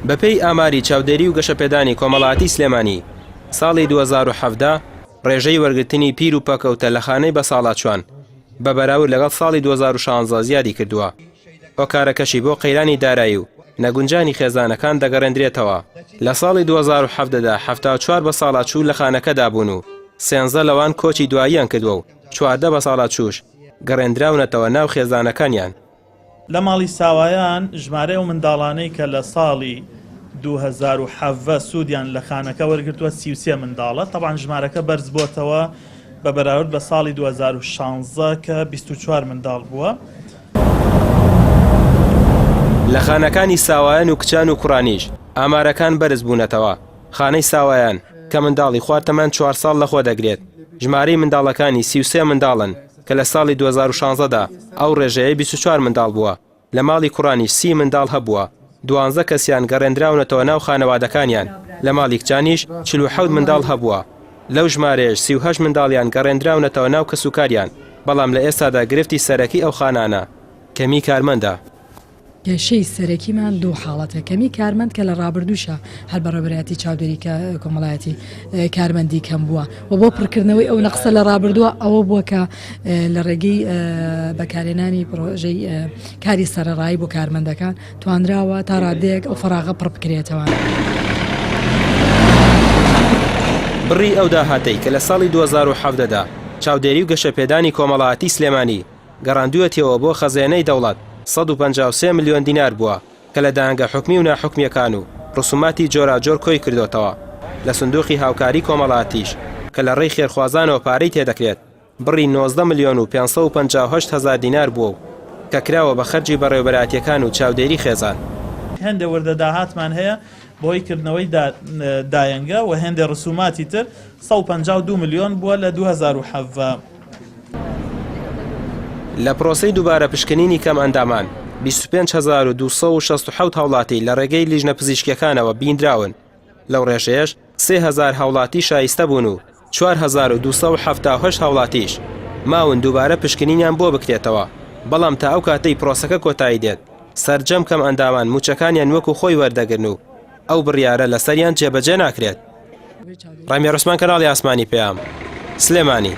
بەپێی ئاماری چاودێری و گەشەپێدانی کۆمەڵایەتی سلێمانی، ساڵی 2017 ڕێژەی وەرگرتنی پیر و پەکەوتە لە خانەی بەساڵاچوان بە بەراورد لەگەڵ ساڵی 2016 زیادی کردووە، هۆکارەکەشی بۆ قەیرانی دارایی و نەگونجانی خێزانەکان دەگەڕێندرێتەوە. لە ساڵی 2017 دا 74 بەساڵاچوو لە خانەکەدا بوون و سێنزە لەوان کۆچی دواییان کردووە و 14 بەساڵاچووش گەڕێندراونەتەوە ناو خێزانەکانیان. لە ماڵی ساوایان ژمارەی ئەو منداڵانەی کە لە ساڵی 2017 سوودیان لە خانەکە وەرگرتووە 33 منداڵە، تەبعەن ژمارەکە بەرزبۆتەوە بە بەراورد بە ساڵی 2016 کە 24 منداڵ بووە. لە خانەکانی ساوایان و کچان و کوڕانیش ئامارەکان بەرزبوونەتەوە، خانەی ساوایان کە منداڵی خوار تەمەن چوار ساڵ لەخۆ دەگرێت، ژمارەی منداڵەکانی 33 منداڵن کە لە ساڵی 2016 دا ئەو ڕێژەیە 24 منداڵ بووە، لە ماڵی کوڕانیش سی منداڵ هەبووە، دوانزە کەسیان گەڕێندراونەتەوە ناو خانەوادەکانیان، لە ماڵی کچانیش 47 منداڵ هەبووە، لەو ژمارەیەش 38 منداڵیان گەڕێندراونەتەوە ناو کەسوکاریان، بەڵام لە ئێستادا گرفتی سەرەکی ئەو خانانە کەمی کارمەندە. کێشەی سەرەکیمان دوو حاڵەتە، کەمی کارمەند کە لە ڕابردووشا هەر بەڕێوەبەرایەتی چاودێری کۆمەڵایەتی کارمەندی کەم بووە و بۆ پڕکردنەوەی ئەو نەقسە لە ڕابردووە ئەوە بووە کە لە ڕێگەی بەکارهێنانی پڕۆژەی کاری سەرەڕایی بۆ کارمەندەکان توانراوە تا ڕادەیەک ئەو فەراغە پڕ بکرێتەوە. بڕی ئەو داهاتەی کە لە ساڵی 2017 دا چاودێری و گەشەپێدانی کۆمەڵایەتی سلێمانی گەڕاندوویەتیەوە بۆ خەزێنەی دەوڵەت 153 ملیۆن دینار بووە کە لە دانگە حکومی و ناحکومییەکان و ڕسوماتی جۆراوجۆر کۆی کردۆتەوە لە سندوقی هاوکاری کۆمەڵاتیش کە لە ڕێی خێرخوازانەوە پارەی تێدەکرێت بڕی 19 ملیۆن و 558 هەزار دینار بووە و کە کراوە بە خەرجی بەڕێوەبەرایەتییەکان و چاودێری خێزان. هێندێ وردە داهاتمان هەیە بۆی کردنەوەی دایەنگە و هێندێ ڕسوماتی تر 152 ملیۆن بووە لە 2017. لە پرۆسەی دووبارە پشکنینی کەمئەندامان، 25267 هاوڵاتی لە ڕێگەی لیژنە پزیشکیەکانەوە بیندراون، لەو ڕێژەیەش 3000 هاوڵاتی شایستە بوون و 4278 هاوڵاتیش ماون دووبارە پشکنینیان بۆ بکرێتەوە، بەڵام تا ئەو کاتەی پرۆسەکە کۆتایی دێت سەرجەم کەمئەندامان مووچەکانیان وەکو خۆی وەردەگرن و ئەو بڕیارە لەسەریان جێبەجێ ناکرێت. ڕامیار عوسمان کەناڵی ئاسمانی پەیام، سلێمانی.